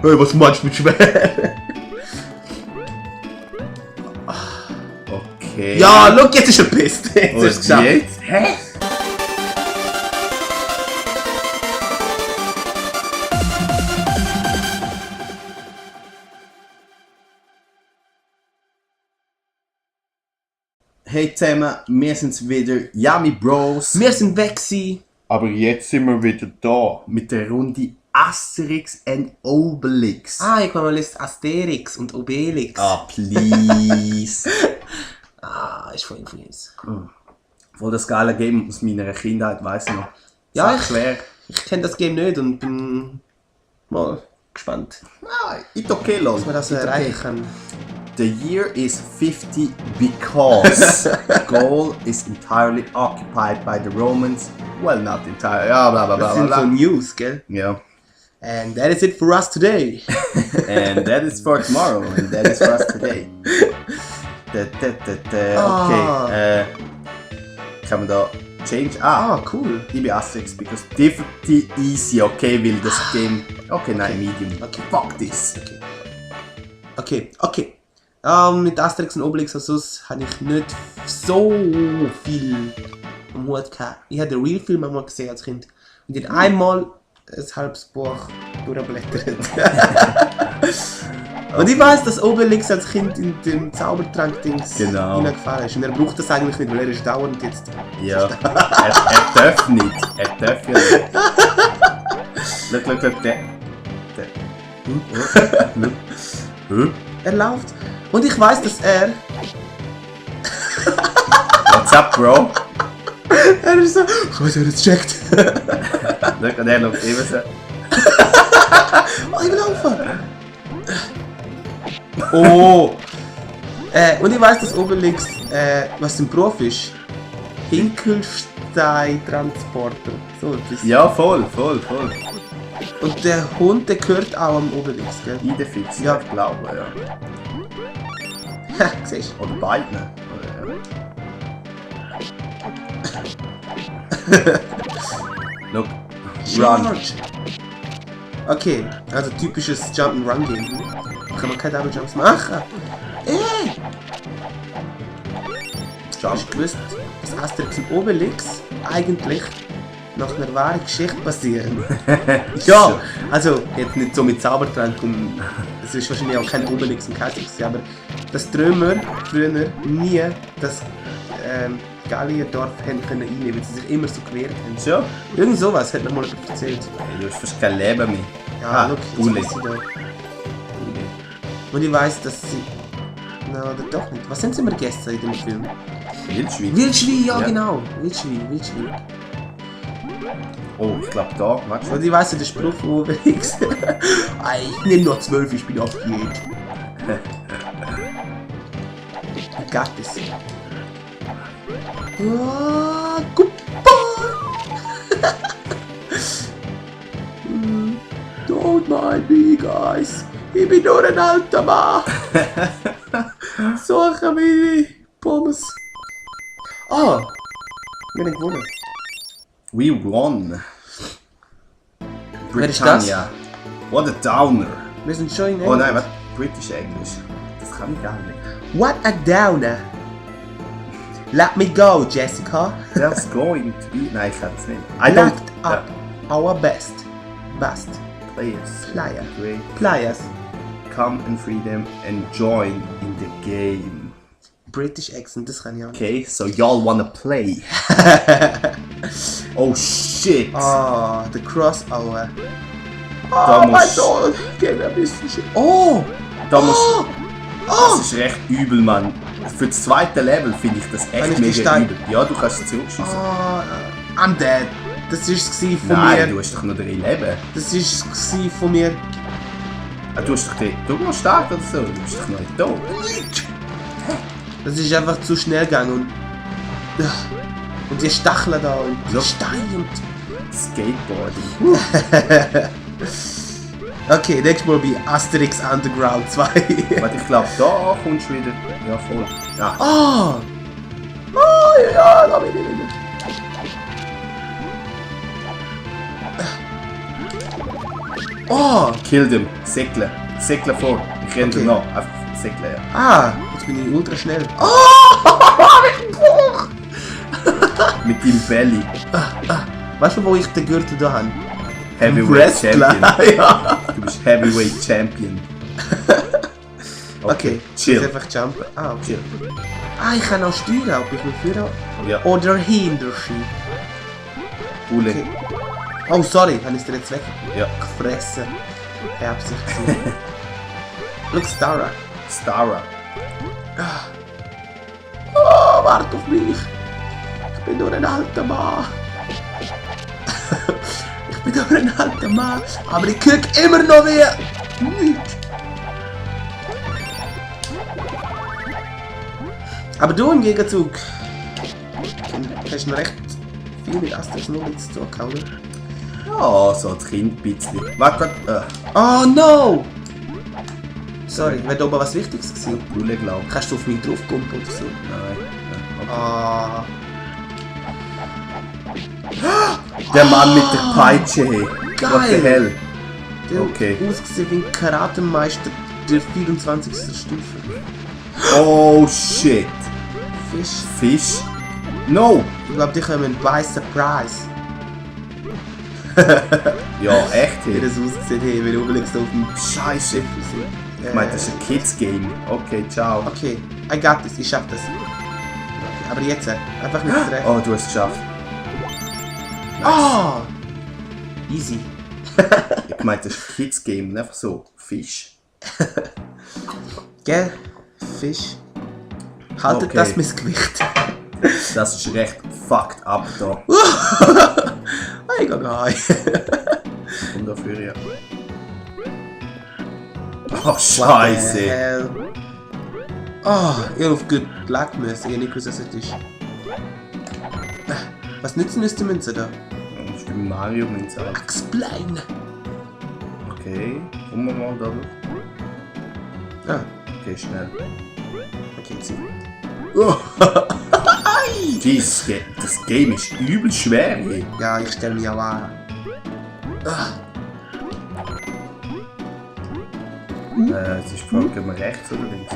Hey, was meinst du mit schwer? Okay. Ja, look, jetzt ist er pisst. Jetzt Und ist es geschafft. jetzt? Hä? Hey zusammen, wir sind's wieder, Yummy Bros. Wir sind weg gewesen. Aber jetzt sind wir wieder da mit der Runde Asterix and Obelix. Ich glaube, man liest Asterix und Obelix. Please. Ist voll infamous. Voll das geile Game aus meiner Kindheit, weiss ich noch. Ja, schwer. Ich kenne das Game nicht und bin mal gespannt, It's okay, los. dass man das erreichen kann. The year is 50 because Gaul is entirely occupied by the Romans. Well, not entirely. Ja, bla bla bla Das sind bla. so News, gell? Ja. And that is it for us today. And that is for tomorrow. And that is for us today. Okay. Kann man da change? Cool. Ich bin Asterix because difficulty easy, okay, weil das Game. Okay, nein, medium. Okay. Fuck this. Okay. Mit Asterix und Obelix und sonst habe ich nicht so viel am Hut gehabt. Ich habe den Real-Film einmal gesehen als Kind und ich habe einmal ein halbes Buch durchblättert. Und ich weiss, dass Obelix als Kind in dem Zaubertrank-Dings hineingefallen ist. Und er braucht das eigentlich nicht, weil er ist dauernd jetzt... Ja, er darf nicht. Er darf ja nicht. Look, der. Er läuft. Und ich weiss, dass er... What's up, Bro? Er ist so... Ich weiß, er hat es gecheckt. Look, und er läuft eben so. Ich will laufen. Oh! Und ich weiss, dass Obelix, was sein Beruf ist. Hinkelsteintransporter. So etwas. Ja, voll. Und der Hund, der gehört auch am Obelix, gell? Idefix, Ja. ich glaube, ja. Ha, siehst Oder beiden. Look, du? run. Charge. Okay, also typisches Jump-and-Run-Game. Kann man keine Double Jumps machen. Jump. Hast du gewusst, dass Asterix und Obelix eigentlich nach einer wahren Geschichte basieren? Ja, also jetzt nicht so mit Zaubertrank und es ist wahrscheinlich auch kein Obelix und kein Asterix, aber dass die Römer früher nie das Gallierdorf haben können einnehmen, weil sie sich immer so gewehrt haben. Ja. Irgend sowas hat mir mal jemand erzählt. Du hast fast kein Leben mehr. Ja, look, Bulli. jetzt ist sie da. Und ich weiss, dass sie... Nein, oder doch nicht. Was haben sie immer gegessen in dem Film? Wildschwein. Wildschwein, ja Ja. genau. Wildschwein. Oh, ich glaube da. Warte. Und ich weiss ja den Spruch von Obelix. Ich nehme noch 12, ich bin auf Diät. Ich got this. Goodbye! Don't mind me, guys. Ich bin nur ein alter Mann. Suche meine Pommes. Wir haben gewonnen. We won. Wer ist das? Britannia. What a downer. Wir sind schon in Oh England. nein, was? British English. Das kann ich gar nicht. What a downer. Let me go, Jessica. There's going to be... Nein, ich kann es nicht. I Left don't... up our best Players. player. Great. Players. Come and free them and join in the game. British accent, das kann ich auch nicht. Okay, so y'all wanna play. Oh shit. The crossover. Da mein musst- Sohn, gib mir ein bisschen Shit. Oh! Da musst... Das ist recht übel, Mann. Für das zweite Level finde ich das Kann echt ich die mega Steine- übel. Ja, du kannst es zurückschießen. I'm dead. Das war es von Nein, mir. du hast doch nur 3 Leben. Das war es von mir. Du hast doch den... Du noch stark oder so. Du bist doch noch nicht tot. Das ist einfach zu schnell gegangen und die Stacheln da und die Ja. Steine und... Skateboarding. Okay, nächstes Mal bei Asterix Underground 2. Warte, ich glaube, da kommst du wieder... Ja, voll. Ja. Ja, da bin ich wieder. Oh! Kill them. Säckle. Säckle vor. Ich renne Okay. noch. Einfach Säckle, ja. Ah! Jetzt bin ich ultra schnell. Oh! Mit deinem Belly. Weißt du, wo ich den Gürtel da habe? Heavyweight Champion. Ja! Du bist Heavyweight Champion. Okay, chill. Ich muss einfach jumpen. Ah, okay. Ah, ich kann auch steuern, ob ich mich führe Ja. oder hinter sie. Ule. Okay. Oh, sorry, habe ich es dir jetzt Ja. weggefressen. Ich hab's nicht gesehen. Look, Stara. Stara. Oh, warte auf mich. Ich bin nur ein alter Mann. Ich bin nur ein alter Mann, aber ich krieg immer noch mehr. Nicht. Aber du im Gegenzug hast du noch recht viel mit Asterix und Obelix zu tun, oder? Ja, so als Kind ein bisschen. Warte. Oh no! Sorry, wäre da oben was Wichtiges gewesen? Ule, glaub ich. Kannst du auf mich draufkommen oder so? Nein. Ja, Ah. okay. Der Mann mit der Peitsche, hey. Geil. What the hell? Der Okay. ausgesehen wie ein Karatemeister der 24. Stufe. Oh shit. Fisch. Fisch? No! Ich glaube, die kommen by surprise. Ja, echt, Wie hey. das ausgesehen hat, wenn Obelix auf dem Scheiße. Schiff ist. Ich meine, das ist ein Kids-Game. Okay, ciao. Okay, I got this, ich schaff das. Aber jetzt, einfach nicht treffen. Oh, du hast es geschafft. Ah! Easy. Ich meine, das ist ein Kids-Game. Einfach so. Fisch. Gell? Fisch. Haltet Okay. das mein Gewicht. Das ist recht fucked up da. Hey, Gagai. Und dafür, ja. Oh, Scheiße. Oh, ich hab auf Good Luck müssen. Ich hab nicht gewusst, was es ist. Was nützen uns die Münzen da? Das ist ein Mario mit Salz. Explain! Okay, kommen wir mal da durch. Ah, Okay, schnell. okay, jetzt sind Das Game ist übel schwer hier. Ja, ich stelle mich auch an. Es ist die Frage, gehen wir rechts oder links?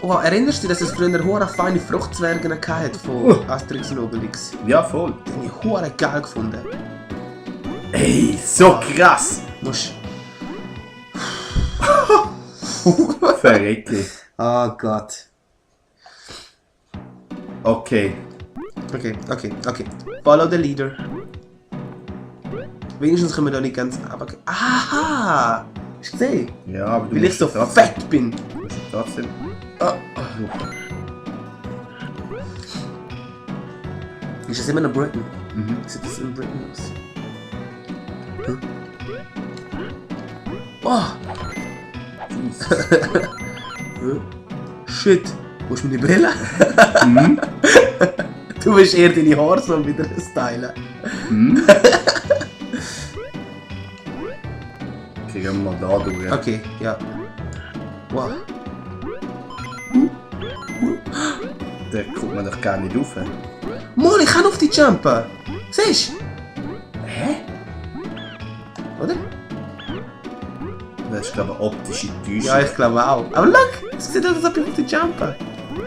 Oh, erinnerst du dich, dass es früher hure feine Fruchtzwerge hatte von Asterix und Obelix? Ja, voll. Die habe ich hure geil gefunden. Ey, so krass! Musst... Verrecke. Oh Gott. Okay. Okay. Follow the leader. Wenigstens können wir da nicht ganz... Aber... Aha! Hast du gesehen? Ja, aber du Weil ich musst so trotzdem- fett bin. Du musst trotzdem. Oh. Ist das immer noch Britain? Mhm. Sieht das in Britain aus? Hm? Oh! Shit! Wo ist meine Brille? Mhm. Du willst eher deine Haare so wieder stylen. Mhm. Okay, gehen wir mal da durch. Ja. Okay, ja. Wow. Da kommt man doch gar nicht rauf. Mann, ich kann auf die jumpen! Siehst du? Hä? Oder? Das ist, glaube ich, eine optische Täuschung. Ja, ich glaube auch. Aber look! Es sieht aus, als ob ich auf die jumpen.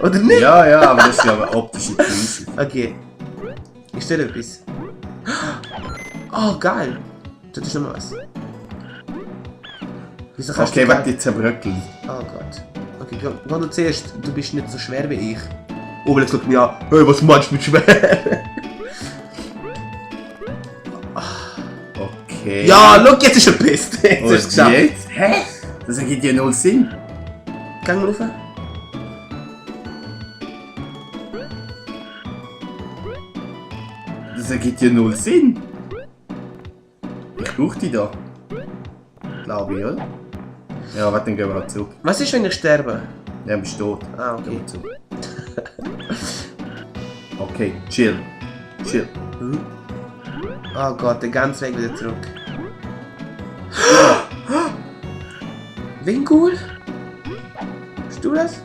Oder nicht? Ja, aber das ist, glaube ich, eine optische Täuschung. Okay. Ist da etwas? Oh, geil! Das ist noch was. Wieso kannst Okay, du warte, die zerbröckeln. Oh Gott. Okay, geh du zuerst. Du bist nicht so schwer wie ich. Obelix sagt mir an, hey, was meinst du mit schwer? Okay. Ja, look, jetzt ist er pisst. Jetzt Und ist es geschafft. jetzt? Hä? Das ergibt ja null Sinn. Geh mal rauf. Das ergibt ja null Sinn. Ich brauche die da. Glaube ich, oder? Ja, warte, dann gehen wir halt zurück. Was ist, wenn ich sterbe? Ja, bist tot. Ah, Gehen okay. wir zurück. Okay, chill. Chill. Oh Gott, den ganzen Weg wieder zurück. Wingul? Bist du das?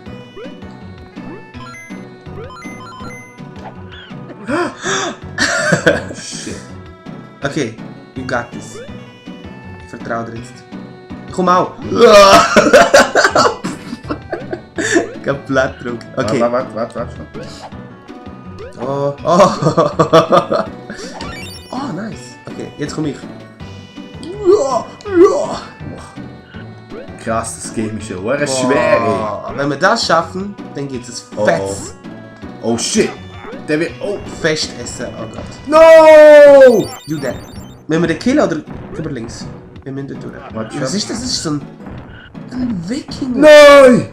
Oh shit. Okay, You got this. Ich vertraue dir jetzt. Ich komm auch. Ich hab Blattdruck. Okay. Warte. Oh. Oh, nice. Okay, jetzt komm ich. Krass, das Game ist ja auch schwer. Oh, wenn wir das schaffen, dann gibt es Fetz. Oh shit. Der wird. Oh. Fest essen. Oh Gott. No! You that. Wenn wir den killen oder über links? Wir müssen dort durch. Warte, Was ist das? Das ist so ein Wikinger. Nein!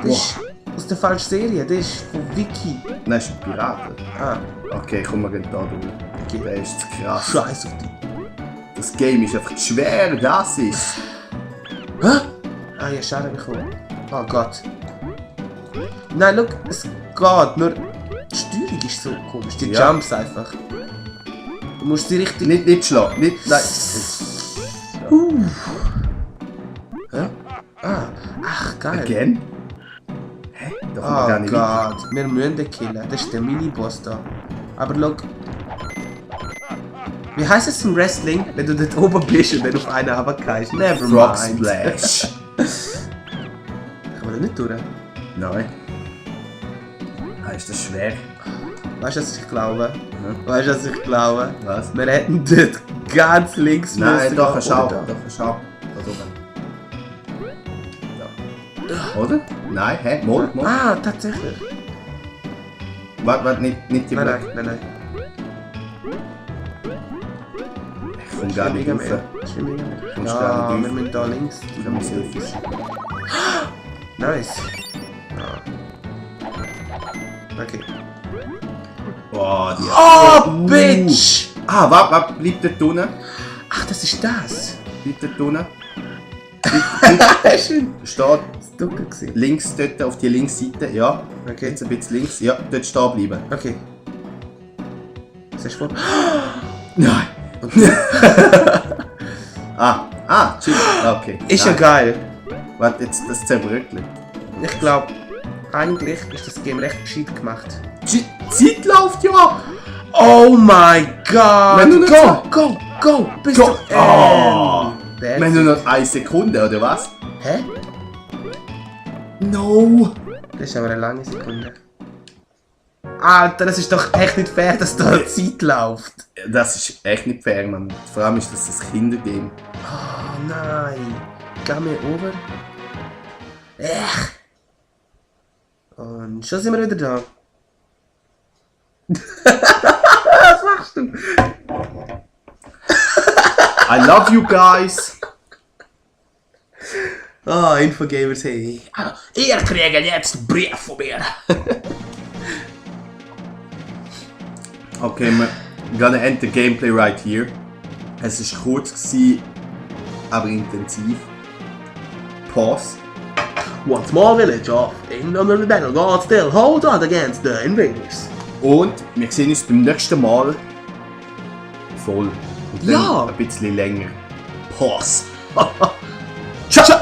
Das ist aus der falschen Serie. Das ist von Wiki. Nein, ist ein Piraten. Ah, Okay, komm, wir gehen da durch. Okay. Der ist zu krass. scheiß auf dich. Das Game ist einfach zu schwer, das ist. Hä? Ah, ja, Schaden bekommen. Oh Gott. Nein, look, es geht. Nur die Steuerung ist so komisch. Die Ja. Jumps einfach. Du musst sie richtig... Nicht schlagen. Nein. Hä? Ah, ach, geil. Again? Hä? Da kommt man gar Oh nicht weiter. Gott, wir müssen den killen. Das ist der Mini-Boss da. Aber look. Wie heißt es im Wrestling, wenn du dort oben bist und dann auf einen runtergehst? Never Frog mind. Splash. Kann man da nicht durch? Nein. Ah, ist das schwer? Weißt du, was ich glaube? Hm? Weißt du, was ich glaube? Was? Wir hätten dort ganz links Nein, müssen doch, gehen, kannst du auch. oder da? Doch, kannst du auch. Da oben. Ja. Oder? Nein, hä? Mol. Ah, tatsächlich. Warte, nicht die Nein, Blöcke. nein. Ich komm gar nicht rauf. Kommst Ja, gar wir nicht rauf. müssen da links. Da muss ich rauf. Nice. Ah. Okay. Boah, die. Oh, Bitch! Ah, warte, bleib dort unten. Ach, das ist das. Bleib dort unten. Schön. Steht Das ist dunkel gewesen. links dort auf die linke Seite. Ja. Okay. Jetzt ein bisschen links. Ja, dort stehen bleiben. Okay. Was hast du vor? Nein. Okay. Chill. Okay. Ist ja Nein. geil. Warte, jetzt das zerbröckelt. Ich glaube, eigentlich ist das Game recht gescheit gemacht. Die Zeit läuft ja ab! Oh my god! Wenn du nicht Go! Bis Go. zum Oh. That's Wenn du it. noch 1 Sekunde, oder was? Hä? No! Das ist aber eine lange Sekunde. Alter, das ist doch echt nicht fair, dass da Zeit läuft. Das ist echt nicht fair, Mann. Vor allem ist das ein Kindergame. Oh nein. Geh mir over. Und schon sind wir wieder da. Was machst du? I love you guys! Ah, Infogamers, hey. Ihr kriegt jetzt einen Brief von mir. Okay, we're gonna end the gameplay right here. Es war kurz, gewesen, aber intensiv. Pause. One small village of under the battle God still hold on against the invaders. Und wir sehen uns beim nächsten Mal voll. Und dann Ja. ein bisschen länger. Pause. Ciao!